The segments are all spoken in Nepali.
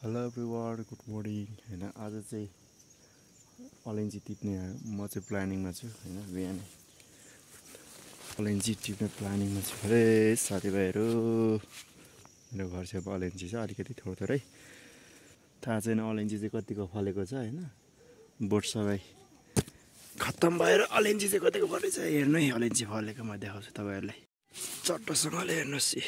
Hello everyone, good morning. होइन, आज चाहिँ अलैँची टिप्ने म चाहिँ प्लानिङमा छु। होइन, बिहान अलैँची टिप्ने प्लानिङमा छु। अरे साथीभाइहरू, मेरो घर छेउमा अलैँची छ, अलिकति थोरै थाहा छैन अलैँची चाहिँ कतिको फलेको छ। होइन, बोट सबै खत्तम भएर अलैँची चाहिँ कतिको फलेको छ हेर्नु है। अलैँची फलेको म देखाउँछु तपाईँहरूलाई चट्टसँगले। हेर्नुहोस्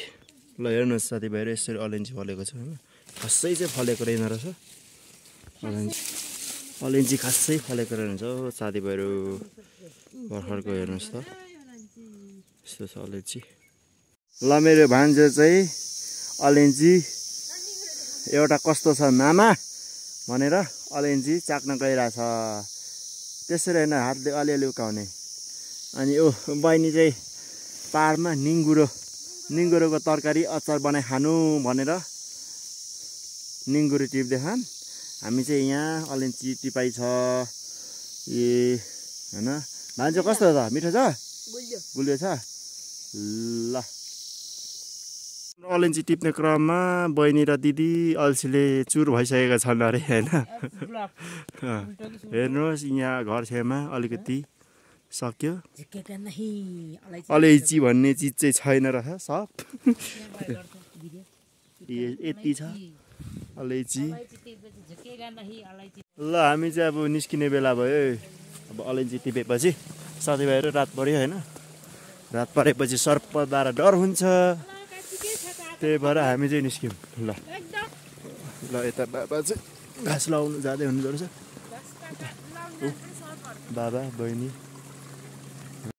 ल, हेर्नुहोस् साथीभाइहरू, यसरी अलैँची फलेको छ। होइन, खासै चाहिँ फलेको रहेन रहेछ अलैँची खासै फलेको रहेछ हो साथीभाइहरू। भर्खरको हेर्नुहोस् त, यस्तो छ अलैँची। ल, मेरो भान्जो चाहिँ अलैँची एउटा कस्तो छ मामा भनेर अलैँची चाख्न गइरहेछ। त्यसरी होइन, हातले अलिअलि उकाउने। अनि ओ बहिनी चाहिँ पाहाडमा निङ्गुरोको तरकारी अचार बनाइ खानु भनेर निङ्गुरो टिप्दै खान्। हामी चाहिँ यहाँ अलैँची टिपाइ छ। ए होइन, भान्जो कस्तो छ? मिठो छ? गुलियो छ? ल, अलैँची टिप्ने क्रममा बहिनी र दिदी अल्छीले चुर भइसकेका छन् अरे। होइन, हेर्नुहोस् यहाँ घर छेउमा अलिकति सक्यो। अलैँची भन्ने चिज चाहिँ छैन रहेछ, सब यति छ अलैँची। ल, हामी चाहिँ अब निस्किने बेला भयो। अब अलैँची टिपेपछि साथीभाइहरू रात पर्यो। होइन, रात परेपछि सर्पद्वारा डर हुन्छ, त्यही भएर हामी चाहिँ निस्क्यौँ। ल ल, यता बाबा चाहिँ घाँस लाउनु जाँदै हुनुहुँदो रहेछ। बाबा बहिनी